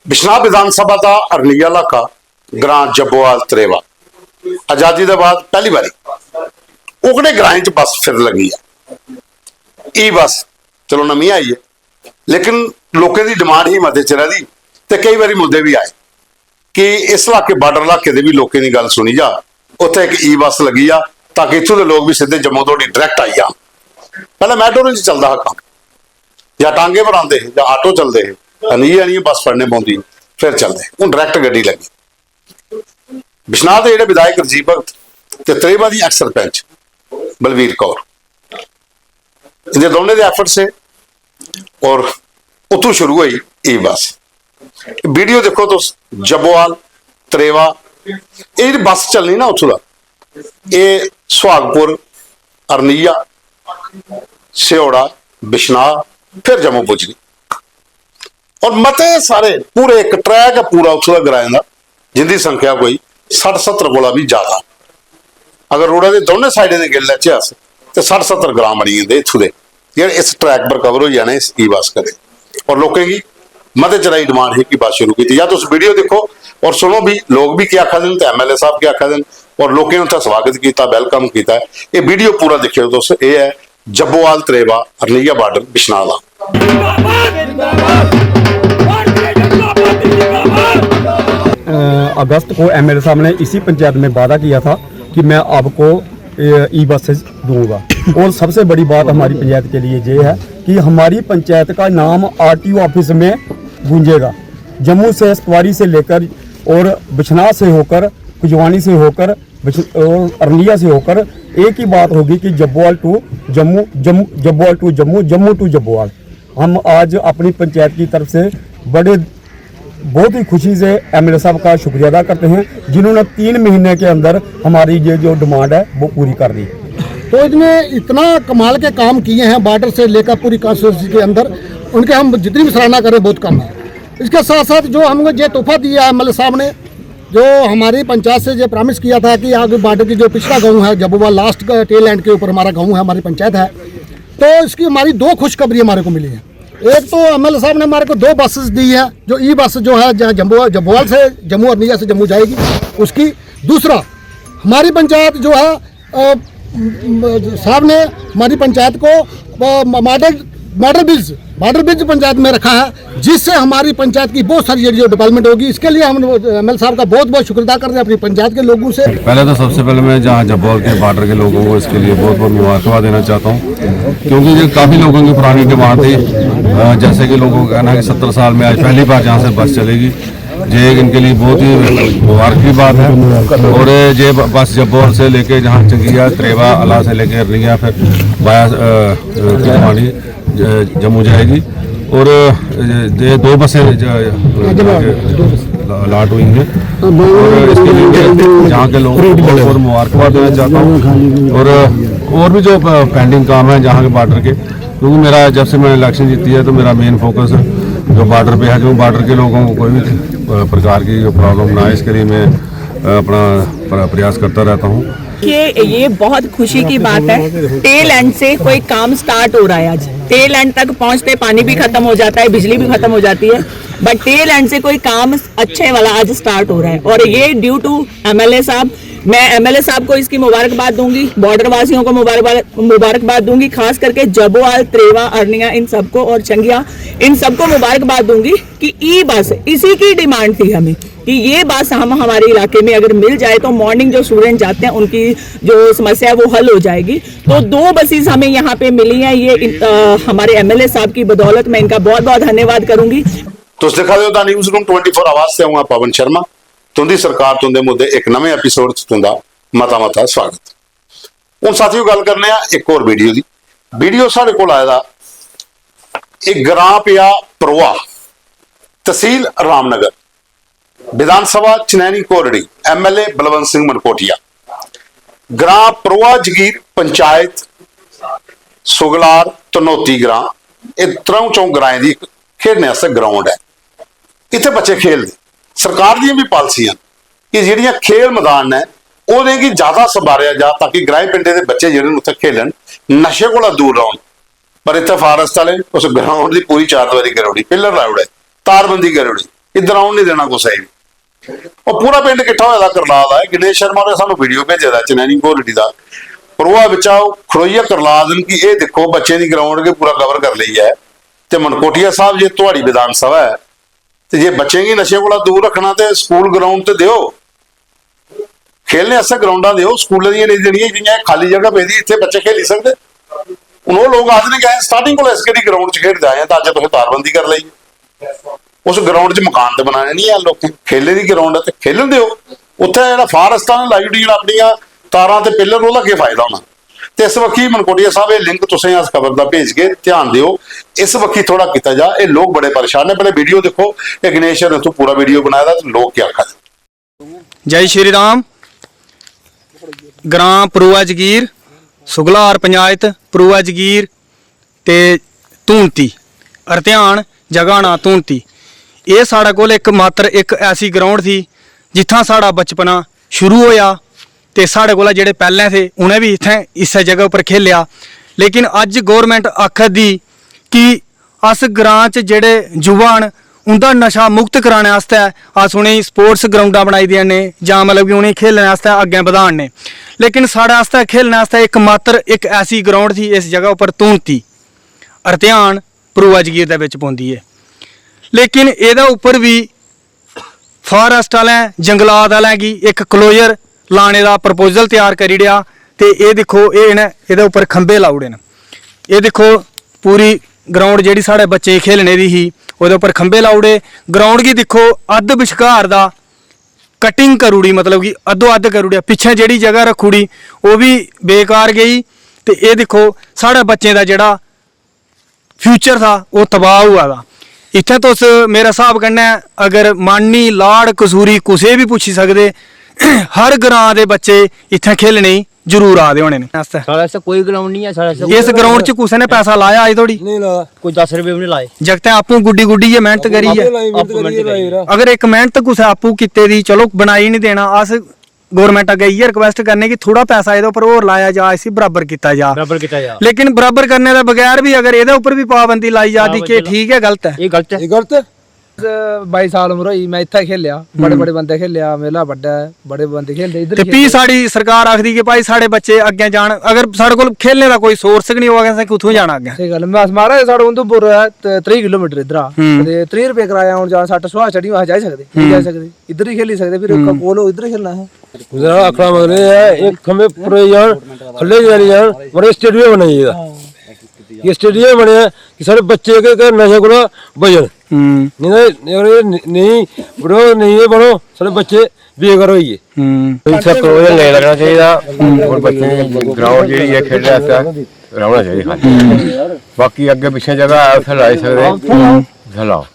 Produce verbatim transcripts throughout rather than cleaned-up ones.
बिश्नाह विधानसभा दा अरनिया इलाका, ग्रां जब्बोआल त्रेवा, आजादी दे बाद पैह्ली बारी ओकड़े ग्राएं च बस फिर लगी ऐ। ई बस चलो नमीं आई ऐ, लेकिन लोकें दी डिमांड ही मते चिरै दी, ते केई बारी मुद्दे बी आए कि इस इलाके, बार्डर इलाके दे बी लोकें दी गल्ल सुनी जा। उत्थै इक ई बस लगी जा, ताकि इत्थूं दे लोक बी सिद्धे जम्मू धोड़ी डायरैक्ट आई जान। पैह्लें मैटाडोरें च चलदा हा कम्म, जां टांगे पर आंदे हे जां आटो चलदे हे, अरनिया आनियै बस फड़ने पौंदी ही, फिर चलदे। हून डायरैक्ट गड्डी लगी। बिश्नाह दे जेह्ड़े विधायक राजीव भगत ते त्रेवा दी एक्स सरपंच बलवीर कौर, इंदे दोनों दे एफर्ट्स हे और उत्थों शुरू होई ई बस। वीडियो दिक्खो तुस, जब्बोआल, त्रेवा, एह् जेह्ड़ी बस चलनी ना उत्थूं दा, एह् सुहागपुर, अरनिया, सेओड़ा, बिश्नाह, फिर जम्मू पुज्जनी। और मते सारे, पूरे इक ट्रैक ऐ पूरा उत्थूं दा ग्राएं दा, जिंदी संख्या कोई सट्ठ सत्तर कोला बी ज्यादा। अगर रोड़ा दे दौनें साइडें दे गिण लैचे अस, ते सट्ठ सत्तर ग्रां बनी जंदे इत्थूं दे, जेह्ड़े इस ट्रैक पर कवर होई जाने इस ई बस कन्नै। और लोकें गी मते चिरै दी डिमांड ही कि बस शुरू कीती जा। तुस वीडियो दिक्खो और सुनो भी, लोक भी केह् आखा दे न ते एमएलए साहब केह् आखा दे न, और लोकें उत्थै स्वागत कीता, वेलकम कीता। एह् वीडियो पूरा दिक्खेओ तुस। एह् ऐ जब्बोआल त्रेवा अरनिया बार्डर बिश्नाह दा। अ, अगस्त को एमएलए साहब ने इसी पंचायत में वादा किया था कि मैं आपको, अ, ई बसेज दूंगा। और सबसे बड़ी बात हमारी पंचायत के लिए ये है कि हमारी पंचायत का नाम आरटीओ ऑफिस में गूंजेगा। जम्मू से, सतवारी से लेकर और बिश्नाह से होकर, कुजवानी से होकर, बिश-, और अरनिया से होकर एक ही बात होगी कि Jabbowal to Jammu, Jammu, Jabbowal to Jammu, Jammu to Jabbowal. हम आज अपनी पंचायत की तरफ से बड़े, बहुत ही खुशी से एमएलए साहब का शुक्रिया अदा करते हैं, जिन्होंने तीन महीने के अंदर हमारी ये जो डिमांड है, वो पूरी कर दी। तो इसने इतना कमाल के काम किए हैं बॉर्डर से लेकर पूरी कॉन्स्टिट्यूंसी के अंदर, उनके हम जितनी भी सराहना करें, बहुत कम है। इसके साथ साथ जो हमको ये तोहफा दिया है एमएलए साहब ने, जो हमारी पंचायत से ये प्रॉमिस किया था कि आगे बॉर्डर की जो पिछला गांव है जब्बोआल, लास्ट का टेल एंड के ऊपर हमारा गांव है, हमारी पंचायत है, तो इसकी हमारी दो खुशखबरी हमारे को मिली है। एक तो एमएलए साहब ने हमारे को दो बसेस दी है, जो ई बस जो है जहाँ जम्बो जब्बोआल से जम्मू, अरनिया से जम्मू जाएगी, उसकी। दूसरा, हमारी पंचायत जो है, अ, म- साहब ने हमारी पंचायत को, अ, म- model model bridge model bridge panchayat में रखा है, जिससे हमारी पंचायत की बहुत सारी जो डेवलपमेंट होगी। इसके लिए हम एमएलए साहब का बहुत बहुत शुक्रिया अदा करते हैं अपनी पंचायत के लोगों से। पहले तो सबसे पहले मैं जहाँ जब्बोआल के बॉर्डर के लोगों को इसके लिए बहुत बहुत मुबारकबाद देना चाहता हूँ, क्योंकि ये काफ़ी लोगों की पुरानी डिमांड थी। अ, जैसे कि लोगों का कहना है कि सत्तर साल में आज पहली बार यहाँ से बस चलेगी। ये इनके लिए बहुत ही मुबारक की बात है। और ये ब- बस जब्बोआल से लेके जहाँ चंगिया, त्रेवा, अला से लेके अरनिया, फिर बाया, अ, अ, कुजवानी, ज- जम्मू जाएगी। और, अ, ये दो बसें ज- ज- अलाट हुई हैं। और इसके लिए यहाँ के लोगों को बहुत बहुत मुबारकबाद देना चाहता हूँ। और, और भी जो पेंडिंग काम है जहाँ के बॉर्डर के, क्योंकि मेरा, जब से मैंने इलेक्शन जीती है, तो मेरा मेन फोकस जो बॉर्डर पे है, क्योंकि बॉर्डर के लोगों को कोई भी, अ, प्रकार की जो प्रॉब्लम ना आए, इसके लिए मैं, अ, अपना प्र- प्रयास करता रहता हूँ। कि ये बहुत खुशी की बात है। टेल एंड से कोई काम स्टार्ट हो रहा है। आज टेल एंड तक पहुंचते पानी भी खत्म हो जाता है, बिजली भी खत्म हो जाती है, बट टेल एंड से कोई काम अच्छे वाला आज स्टार्ट हो रहा है। और ये ड्यू टू एमएलए साहब। मैं एमएलए साहब को इसकी मुबारकबाद दूंगी, बॉर्डर वासियों को मुबारकबाद मुबारकबाद दूंगी, खास करके जबोआल, त्रेवा, अरनिया, इन सबको और चंगिया, इन सबको मुबारकबाद दूंगी कि ई बस इसी की डिमांड थी हमें कि ये बस हम हमारे इलाके में अगर मिल जाए तो मॉर्निंग जो स्टूडेंट जाते हैं उनकी जो समस्या है वो हल हो जाएगी। तो दो बसेस हमें यहाँ पे मिली हैं। ये इन- अ, हमारे एमएलए साहब की बदौलत। मैं इनका बहुत बहुत धन्यवाद करूंगी। तुस दिक्खा दे ओ the news room twenty four आवाज ते अ'ऊं आं पवन शर्मा। तुंदी सरकार, तुंदे मुद्दे, इक नमें एपिसोड च तुंदा मता मता स्वागत। हून साथियों, गल्ल करने आं इक होर वीडियो दी। वीडियो साढ़े कोल आए दा, इक ग्रां पेआ परोआ, तसील रामनगर, विधानसभा चनैनी कोरड़ी, एमएलए बलवंत सिंह मनकोटिया। ग्रां परोआ जगीर, पंचायत सुगलार धनौती ग्रां, एह् त्र'ऊं च'ऊं ग्राएं दी इक खेढने आस्तै ग्राउंड ऐ। इत्थै बच्चे खेढदे। सरकार दियां बी पालसियां न कि जेह्ड़ियां खेल मदान न, ओह्दें गी ज्यादा संभारेआ जा, ताकि ग्राएं पिंडें दे बच्चे जेह्ड़े न, उत्थै खेलन, नशे कोला दूर रौह्न। पर इत्थै फारेस्ट आह्ले उस ग्राउंड दी पूरी चारदवारी करी ओड़ी, पिल्लर लाई ओड़े, तारबंदी करी ओड़ी। इद्धर औन निं देना कुसै गी बी। ओह् पूरा पिंड किट्ठा होए दा करलाऽ दा ऐ। गणेश शर्मा होरें सानूं वीडियो भेजे दा चनैनी घोरडी दा। परोआ बिच्चा ओह् खड़ोइयै करलाऽ दे न कि एह् दिक्खो, बच्चें दी ग्राउंड गै पूरा कवर करी लेई ऐ। ते मनकोटिया साहब, जे थुआढ़ी विधान सभा ऐ, ते जे बच्चें गी नशे कोला दूर रक्खना ते स्कूल ग्राउंड ते देओ, खेलने आस्तै ग्राउंडां देओ। स्कूलें दियां नेईं देनियां, जि'यां एह् खाल्ली जगह पेदी, इत्थै बच्चे खेली सकदे। हून ओह् लोक आखदे न कि असें स्टार्टिंग कोला इस केह्ड़ी ग्राउंड च खेढदे आए आं, ते अज्ज तुसें तारबंदी करी लेई। उस ग्राउंड च मकान ते बनाने निं हैन लोकें, खेलने दी ग्राउंड ऐ ते खेलन देओ। उत्थै जेह्ड़ा फारेस्टां लाई ओड़ियां न अपनियां तारां ते पिल्लर, ओह्दा केह् फायदा होना? ते इस बक्खी मनकोटिया साहब, एह् लिंक तुसें अस खबर दा भेजगे, ध्यान देओ, इस बक्खी थोह्ड़ा कीता जा। एह् लोक बड़े परेशान न। पैह्लें वीडियो दिक्खो, एह् गणेश होरें उत्थूं पूरा वीडियो बनाए दा ते लोक केह् आखा दे। जय श्री राम। ग्रां परुआ जगीर, सुगलार पंचायत, परुआ जगीर ते धूनती, अरध्यान, जगह नां धूनती। एह् साढ़े कोल इक मात्र इक ऐसी ग्राउंड थी जित्थां साढ़ा बचपना शुरू होआ ते साढ़े कोला जेह्ड़े पैह्लें थे उ'नें बी इत्थें इस्सै जगह उप्पर खेलेआ। लेकिन अज्ज गौरमेंट आखा दी कि अस ग्रां च जेह्ड़े युवा न उं'दा नशा मुक्त कराने आस्तै अस उ'नेंगी स्पोर्ट्स ग्राउंडां बनाई देआ ने जां मतलब कि उ'नेंगी खेलने आस्तै अग्गें बधाऽ ने। लेकिन साढ़े आस्तै खेलने आस्तै इक मात्र इक ऐसी ग्राउंड थी इस जगह उप्पर धूनती, अरध्यान, परुआ जगीर दे बिच पौंदी ऐ। लेकिन एह्दे उप्पर बी फारेस्ट आह्लें, जंगलात आह्लें गी इक क्लोजर लाने दा प्रपोजल त्यार करी ओड़ेआ ते एह् दिक्खो, एह् इ'नें एह्दे उप्पर खंभे लाई ओड़े न। एह् दिक्खो, पूरी ग्राउंड जेह्ड़ी साढ़े बच्चें गी खेलने दी ही, ओह्दे उप्पर खंभे लाई ओड़े। ग्राउंड गी दिक्खो, अद्ध बश्कार दा कटिंग करी ओड़ी, मतलब कि अद्धो अद्ध करी ओड़ेआ। पिच्छें जेह्ड़ी जगह रक्खी ओड़ी, ओह् बी बेकार गेई। ते एह् दिक्खो, साढ़े बच्चें दा जेह्ड़ा फ्यूचर था, ओह् तबाह होआ दा। इत्थें तुस मेरे स्हाब कन्नै अगर मानी, लाड़, कसूरी कुसै बी पुच्छी सकदे, हर ग्रां दे बच्चे इत्थें खेलने गी जरूर आ दे होने न। आस्तै साढ़े आस्तै कोई ग्राउंड निं ऐ। साढ़े आस्तै इस ग्राउंड च कुसै ने पैसा लाया अज्ज धोड़ी? नेईं लाया। कोई दस रपेऽ बी निं लाए। जागतें आपूं गुड्डी गुड्डियै मेह्नत करियै। आपूं मेह्नत करियै लाए। अगर इक मेह्नत कुसै आपूं कीते दी, चलो, बनाई निं देना, अस गौरमेंट अग्गें इ'यै रिक्वेस्ट करने कि थोह्ड़ा पैसा एह्दे उप्पर होर लाया जा, इसी बराबर कीता जा। बराबर कीता जा। लेकिन बराबर करने दे बगैर बी अगर एह्दे उप्पर बी पाबंदी लाई जा दी, केह् ठीक ऐ, गलत ऐ? एह् गलत ऐ। एह् गलत ऐ। बाई साल उम्र होई, में इत्थै खेलेआ, बड़े बड़े बंदे खेलेआ, मेला बड्डा ऐ, बड़े बंदे खेलदे इद्धर ते फ्ही खेलदे। साढ़ी सरकार आखदी कि भाई साढ़े बच्चे अग्गें जान, अगर साढ़े कोल खेलने दा कोई सोर्स गै निं होग, असें कुत्थूं जाना अग्गें? स्हेई गल्ल। में अस महाराज, साढ़े उधमपुर ऐ ते त्रीह् किलोमीटर इद्धरा। हम्म। ते त्रीह् रपेऽ कराया औन जान, सट्ठ सुआह् चढ़ी असें जाई सकदे, नेईं जाई सकदे। इद्धर ही खेली सकदे, फिर हम्म। कोल होग इद्धर ही खेलना असें। मेरा आखना मतलब एह् ऐ, एह् खंभे उप्पर जान, ख'ल्ले जाई जान, पर एह् स्टेडियम बनना चाहिदा। एह् स्टेडियम बनेआ कि साढ़े बच्चे जेह्के नशे कोला बचन। हम्म। नेईं तां अगर एह् ने-, नेईं बनो, नेईं एह् बनो, साढ़े बच्चे बेघर होई गे। हम्म। इत्थै क्लोजर नेईं लगना चाहिदा और बच्चें दी ग्राउंड जेह्ड़ी ऐ खेढने आस्तै रौह्ना चाहिदा खाल्ली। बाकी अग्गें पिच्छें जगह ऐ, उत्थै लाई सकदे, उत्थै लाओ।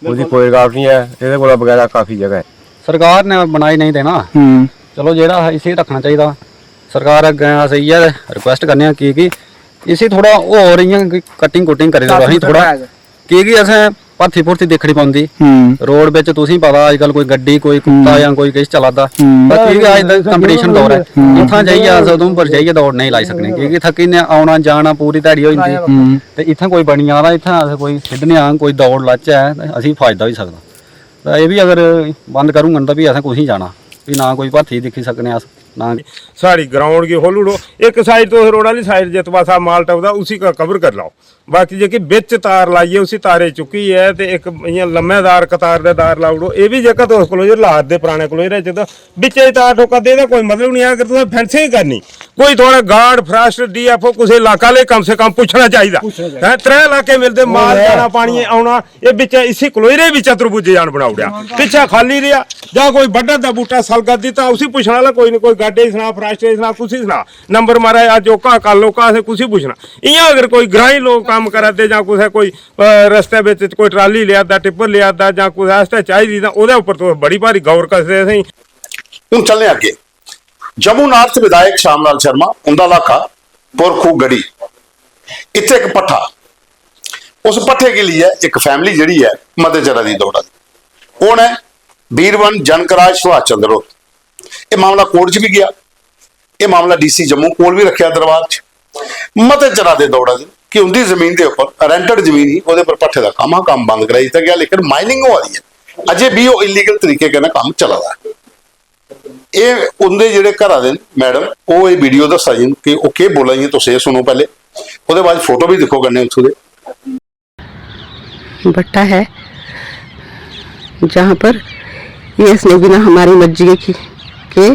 ओह्दी कोई रुकावट निं ऐ, एह्दे कोला बगैरा काफी जगह ऐ। सरकार ने बनाई नेईं देना। हम्म। चलो, जेह्ड़ा इसी रक्खना चाहिदा। सरकार अग्गें अस इ'यै रिक्वेस्ट करने आं कि, कि इसी थोह्ड़ा होर इ'यां कटिंग कुटिंग करी देओ असेंगी थोह्ड़ा, की कि असें भरथी भुरथी दिक्खनी पौंदी। हम्म। रोड बिच तुसेंगी पता, अजकल कोई गड्डी, कोई कुत्ता हम्म। जां कोई किश चला दा। हम्म। पर की कि अज्ज तक कंपटीशन दौर ऐ। हम्म। इत्थां जाइयै अस उधमपुर जाइयै दौड़ नेईं लाई सकने, की कि थक्की ने औना जाना, पूरी ध्याड़ी होई जंदी। हम्म। ते इत्थें कोई बनी जा तां इत्थें अस कोई खेढने आं, कोई दौड़ लाचै ते असेंगी फायदा होई सकदा। ते एह् बी अगर बंद करूङन तां फ्ही असें कुत्थें जाना? फ्ही ना कोई भरथी दिक्खी सकने अस, ना साढ़ी ग्राउंड गी खोह्ल्ली ओड़ो। इक साइड तुस रोड आह्ली साइड जित्त पासा माल टपदा उसी क-, कवर करी लैओ। बाकी जेह्की बिच तार लाइयै उसी तारे चुक्कियै ते इक इ'यां लम्मे तार, कतार दे तार लाई ओड़ो। एह् बी जेह्का तुस क्लोजर ला दे पराने क्लोजरै च, तां बिच्चै दी तार ठोका दे, एह्दा कोई मतलब निं ऐ। अगर तुसें फैंसिंग करनी, कोई थुआढ़ा गार्ड, फारेस्ट, डीएफओ, कुसै इलाका आह्ले कम से कम पुच्छना चाहिदा। पुच्छना चाहिदा। हैं, त्रै इलाके मिलदे, माल ओह् ऐ। जाना, पानियै औना, एह् बिच्चै इसी क्लोजरे बिच्चा तरबूजे जान बनाई ओड़ेआ। पिच्छै खाल्ली रेहा, जां कोई बड्ढा दा बूह्टा सलगा दित्ता, उसी पुच्छना आह्ला कोई निं, कोई गार्डे गी सनाऽ, फारेस्टै गी सनाऽ, कुसी सनाऽ। नंबर माराज, अज्ज ओह्का, कल ओह्का, असें कुसी पुच्छना? इ'यां अगर कोई ग्राईं लोक कम्म करा दे जां कुसै कोई, अ, रस्तै बिच कोई ट्राली लेआ दा, टिप्पर लेआ दा जां कुसै आस्तै चाहिदी, तां ओह्दे उप्पर तुस बड़ी भारी गौर करदे असेंगी। हून चलने अग्गें। जम्मू नार्थ विधायक श्याम लाल शर्मा, उंदा इलाका पुरखू गढ़ी, इत्थै इक भट्ठा, उस भट्ठे गी लेइयै इक फैमिली जेह्ड़ी ऐ मते चिरै दी दौड़ा दी। ओह् न बीरवन जनकराज सुभाष चंद्र होर। एह् मामला कोर्ट च बी गेआ, एह् मामला डीसी जम्मू कोल बी रक्खेआ दरबार च। मते चिरा दे दौड़ा दे कि उंदी जमीन दे उप्पर, रेंटेड जमीन ही, ओह्दे उप्पर भट्ठे दा कम्म हा, कम्म बंद कराई दित्ता गेआ, लेकिन माइनिंग होआ दी ऐ। अजें बी ओह् इलीगल तरीके कन्नै कम्म चला दा ऐ। एह् उं'दे जेह्ड़े घरा दे न मैडम, ओह् एह् वीडियो दस्सा दे न कि ओह् केह् बोला दियां, तुस एह् सुनो पैह्ले, ओह्दे बाद फोटो बी दिक्खो कन्नै उत्थूं दे। भट्टा है, जहाँ पर ये इसने बिना हमारी मर्जी के, के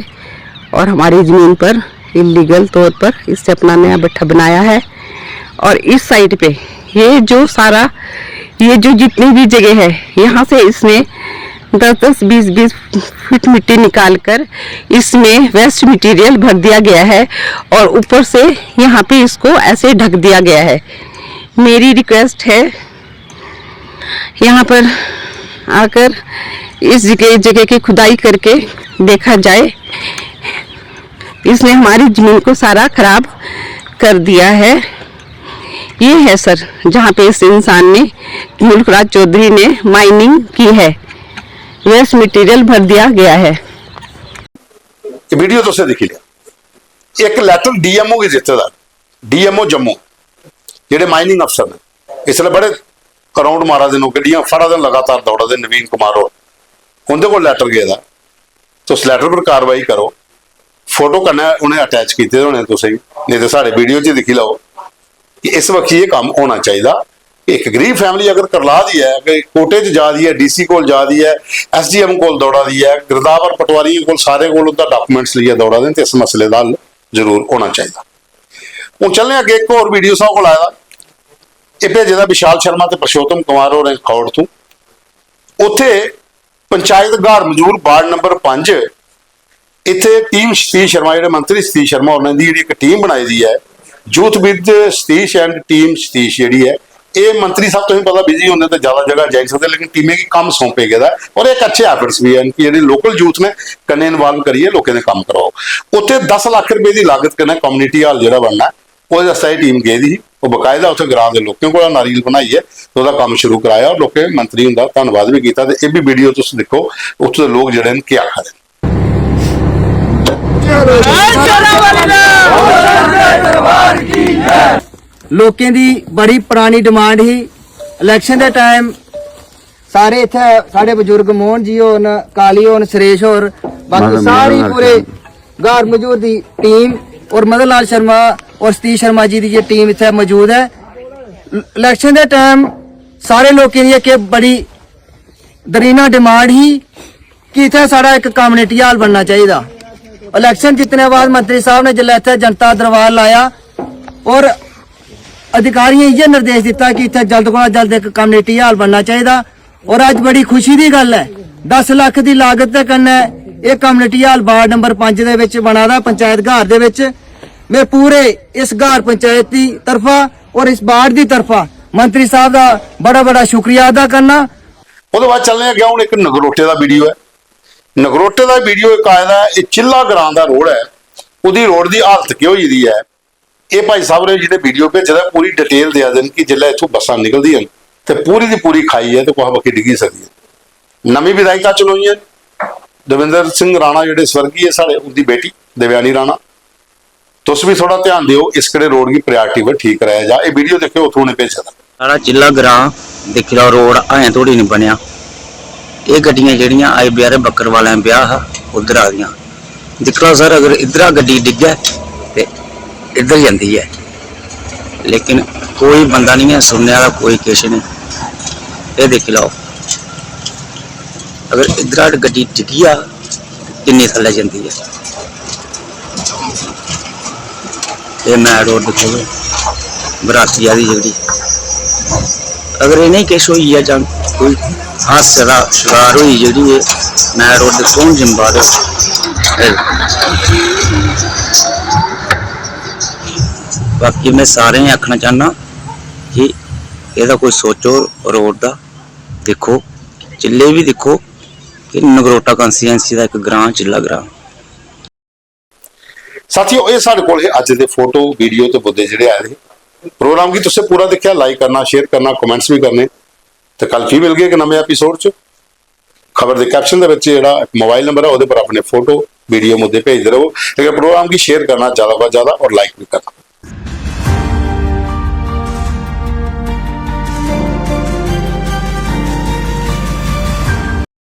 और हमारी ज़मीन पर इलीगल तौर पर इसने अपना नया भट्टा बनाया है। और इस साइड पे ये जो सारा, ये जो जितनी भी जगह है, यहाँ से इसने दस दस बीस बीस फीट मिट्टी निकाल कर इसमें वेस्ट मटेरियल भर दिया गया है और ऊपर से यहाँ पे इसको ऐसे ढक दिया गया है। मेरी रिक्वेस्ट है, यहाँ पर आकर इस जगह जगह की खुदाई करके देखा जाए। इसने हमारी ज़मीन को सारा खराब कर दिया है। ये है सर, जहाँ पे इस इंसान ने, मुल्क राज चौधरी ने माइनिंग की है। वेस्ट मटेरियल भर दिया गया है। वीडियो तुसें दिक्खी लेआ। इक लैटर डीएमओ गी दित्ते दा, डीएमओ जम्मू, जेह्ड़े माइनिंग अफसर न, इसलै बड़े राउंड मारा दे न, गड्डियां फड़ा दे न, लगातार दौड़ा दे नवीन कुमार होर, उं'दे कोल लैटर गेदा। तुस लैटर पर कार्रवाई करो, फोटो कन्नै उ'नें अटैच कीते दे होने तुसें, नेईं ते साढ़े वीडियो च दिक्खी लैओ कि इस वक्त एह् कम्म होना चाहिदा। इक गरीब फैमिली अगर करला दी ऐ, अगर कोर्टे च जा दी ऐ, डीसी कोल जा दी ऐ, एसडीएम कोल दौड़ा दी ऐ, गिरदावर पटवारियें कोल, सारें कोल उं'दा डाक्यूमेंट्स लेइयै दौड़ा दे न, ते इस मसले दा हल जरूर होना चाहिदा। हून चलने अग्गें, इक होर वीडियो साढ़े कोल आए दा, एह् भेजे दा विशाल शर्मा ते पुरुषोत्तम कुमार होरें खौड़ तों। उत्थे पंचायत घार मजूर वार्ड नंबर पंज, इत्थे टीम सतीश शर्मा, जेह्ड़े मंत्री सतीश शर्मा होरें दी जेह्ड़ी इक टीम बनाई दी ऐ, youth with Satish and team Satish जेह्ड़ी ऐ, एह् मंत्री साहब तुसें पता बिजी होंदे ते ज्यादा जगह जाई सकदे, लेकिन टीमें गी कम्म सौंपे गेदा ऐ और इक अच्छे एफर्ट्स बी हैन कि जेह्ड़े लोकल यूथ ने कन्नै इन्वाल्व करियै लोकें दे कम्म कराओ। उत्थे दस लक्ख रपेऽ दी लागत कन्नै कम्युनिटी हाल जेह्ड़ा बनना ऐ, ओह्दे आस्तै एह् टीम गेदी ही, ओह् बकायदा उत्थै ग्रां दे लोकें कोला नारियल बनाइयै ते ओह्दा कम्म शुरू कराया और लोकें मंत्री हुंदा धन्नवाद बी कीता। ते एह् बी वीडियो तुस दिक्खो, उत्थूं दे लोक जेह्ड़े न केह् आखा दे न। लोकें दी बड़ी परानी डिमांड ही, इलेक्शन दे टाइम सारे इत्थै साढ़े बजुर्ग मोहन जी होर न, काली होर न, सुरेश होर, बाकी सारी पूरे घार मजूर दी टीम और मदन लाल शर्मा और सतीश शर्मा जी दी ये टीम इत्थै मौजूद ऐ। इलेक्शन दे टाइम सारे लोकें दी इक बड़ी दरीना डिमांड ही कि इत्थै साढ़ा इक कम्युनिटी हाल बनना चाहिदा। इलेक्शन जित्तने बाद मंत्री साहब ने जिसलै इत्थै जनता दरबार लाया और अधिकारियें इ'यै निर्देश दित्ता कि इत्थै जल्द कोला जल्द इक कम्युनिटी हाल बनना चाहिदा। और अज्ज बड़ी खुशी दी गल्ल ऐ, दस लक्ख दी लागत दे कन्नै एह् कम्युनिटी हाल वार्ड नंबर पंज दे बिच बना दा, पंचायत घार दे बिच। में पूरे इस घार पंचायत दी तरफा और इस वार्ड दी तरफा मंत्री साहब दा बड़ा बड़ा शुक्रिया अदा करना। ओह्दे बाद चलने अग्गें, हून इक नगरोटे दा वीडियो ऐ। नगरोटे दा वीडियो इक आए दा ऐ, एह् चिल्ला ग्रां दा रोड ऐ, ओह्दी रोड दी हालत केह् होई दी ऐ। एह् भाई साहब होरें जेह्ड़े वीडियो भेजे दा, पूरी डिटेल देआ दे न कि जिसलै इत्थूं बस्सां निकलदियां न ते पूरी दी पूरी खाई ऐ ते कुसै बक्खी डिग्गी सकदी ऐ। नमीं विधायिका चुनोइयां न दविंदर सिंह राणा, जेह्ड़े स्वर्गीय साढ़े, उं'दी बेटी देवयानी राणा। तुस बी थोह्ड़ा ध्यान देओ, इस केह्ड़े रोड गी प्रायोरिटी पर ठीक कराया जा। एह् वीडियो दिक्खेओ, उत्थूं उ'नें भेजे दा। साढ़ा चिल्ला ग्रां, दिक्खी लैओ, रोड अजें धोड़ी निं बनेआ। एह् गड्डियां जेह्ड़ियां अज्ज बचैरे बक्करवालें ब्याह् हा, उद्धर आ दियां। दिक्खी लैओ सर, अगर इद्धरा गड्डी डिग्गै ते इद्धर जंदी ऐ, लेकिन कोई बंदा निं ऐ सुनने आह्ला, कोई किश निं। एह् दिक्खी लैओ, अगर इद्धरा गड्डी डिग्गी जा, किन्नी थल्लै जंदी ऐ। एह् main road दिक्खो, बराती आह्ली जेह्ड़ी, अगर इ'नें किश होई गेआ जां कोई हादसे दा शकार होई जेह्ड़ी, एह् main road दिक्खो, हून जिम्बा ते बाकी में सारें गी आखना चाह्न्नां कि एह्दा कोई सोचो road दा, दिक्खो, चिल्ले बी दिक्खो कि नगरोटा constituency दा इक ग्रांऽ, चिल्ला ग्रांऽ। साथियो, एह् साढ़े कोल हे अज्ज दे फोटो, वीडियो ते मुद्दे जेह्ड़े आए दे हे। प्रोग्राम गी तुसें पूरा दिक्खेआ, like करना, share करना, comments बी करने, ते कल फ्ही मिलगे इक नमें episode च। खबर दे caption दे बिच जेह्ड़ा मोबाइल नंबर ऐ, ओह्दे पर अपने फोटो, वीडियो, मुद्दे भेजदे र'वो। लेकिन प्रोग्राम गी share करना ज्यादा कोला ज्यादा और like बी करना।